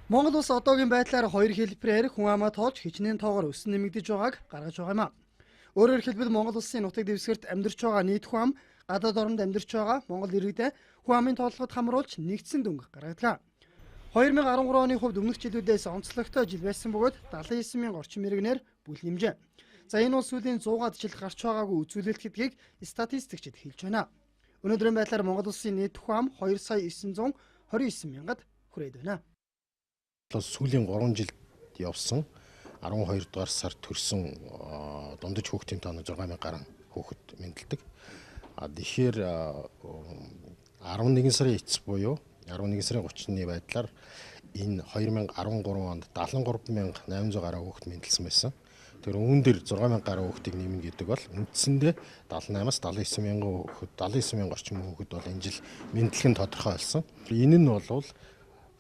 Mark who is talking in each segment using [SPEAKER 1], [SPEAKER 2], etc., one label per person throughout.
[SPEAKER 1] Монгол улс одоогийн байдлаар хоёр хэлбэрээр хүн амаа тоолж хичнээн тоогоор өсөн нэмэгдэж байгааг гаргаж байгаа юм а. Өөрөөр хэлбэл, Монгол улсын нутаг дэвсгэрт амьдарч байгаа нийт хүн ам, гадаад оронд амьдарч байгаа Монгол иргэдээ хүн амын тооллогод хамруулж нэгдсэн дүнг гаргадаг. 2013 оны хувьд өмнөх жилүүдээс онцлогтой жил байсан бөгөөд 79 мянга орчим иргэнээр бүл нэмжээ. За, энэ бол сүүлийн 100-аад жил гарч байгаагүй үзүүлэлт гэдгийг статистикчид хэлж байна. Өнөөдрийн байдлаар Монгол улсын нийт хүн ам 2 сая 929 мянгад хүрээд байна.
[SPEAKER 2] Сүүлийн 3 жилд явсан 12 дугаар сар төрсөн дундаж хүүхдийн тоо нь 6000 гаруй хүүхэд мэндэлдэг. А тэгэхээр 11 сарын эцэс буюу 11 сарын 30-ны байдлаар энэ 2013 онд 73,800 гаруй хүүхэд мэндэлсэн байсан. Тэр үүн дээр 6000 гаруй хүүхдийг нэмнэ гэдэг бол үндсэндээ 78-аас 79 мянган хүүхэд, 79 мянга орчим хүүхэд бол энэ жил мэдлэг нь тодорхой болсон. Энэ нь бол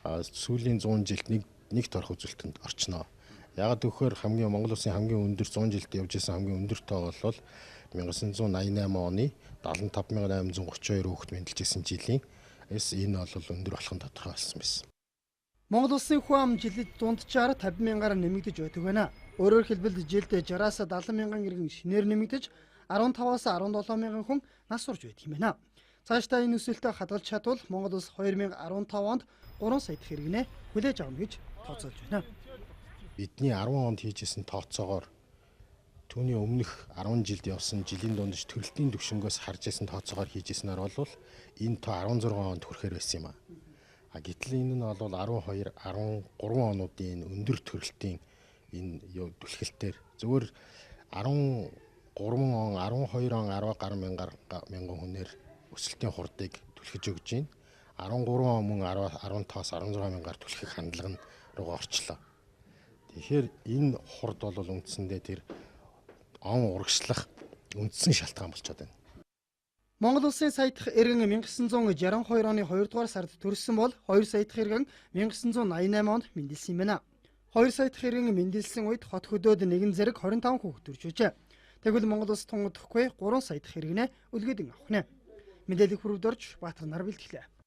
[SPEAKER 2] сүүлийн 100 жилд нэг торох үзүүлэлтэнд орчноо. Яагаад гэвэл хамгийн Монгол улсын хамгийн өндөр 100 жилд явж исэн хамгийн өндөр тоо бол 1988 оны 75,832 хүүхэд мэндэлж исэн жилийн эс энэ бол өндөр болох нь тодорхой болсон байсан.
[SPEAKER 1] Монгол улсын хүн ам жилд дунджаар 50 мянгаар нэмэгдэж байдаг байна. Өөрөөр хэлбэл, жилд 60-аас 70 мянган иргэн шинээр нэмэгдэж, 15-аас 17 мянган хүн нас урж байдаг юм байна. Цаашдаа энэ өсөлтөө хадгалж чадвал Монгол улс 2015 онд 3 сая дахь иргэнээ хүлээж авна гэж тооцоолж байна.
[SPEAKER 2] Бидний 10 онд хийжсэн тооцоогоор, түүний өмнөх 10 жилд явсан жилийн дундаж төрөлтийн түвшингөөс харж исэн тооцоогоор хийжсэнээр бол энэ тоо 16 онд хүрэхээр байсан юм а. А гэтэл энэ нь бол 12, 13 онуудын өндөр төрөлтийн энэ түлхэлтээр зүгээр 13 он, 12 он 10 гаруй мянган хүнээр өсөлтийн хурдыг түлхэж өгж байна. 13 он мөн 10 15-аас 16 мянгаар түлхэх хандлага нь руугаа орчлоо. Тэгэхээр энэ хурд бол үндсэндээ тэр он урагшлах үндсэн шалтгаан болчиход байна.
[SPEAKER 1] Монгол улсын сая дахь иргэн 1962 оны 2 дугаар сард төрсөн бол 2 сая дахь иргэн 1988 онд мэндэлсэн юм байна. 2 сая дахь иргэн мэндэлсэн үед хот хөдөөд нэгэн зэрэг 25 хүүхэд төрж байжээ. Тэгвэл Монгол улс тун удахгүй 3 сая дахь иргэнээ өлгийдэн авах нь. Мэдээлэл хүрвдорж Баатар нар бэлтгэлээ.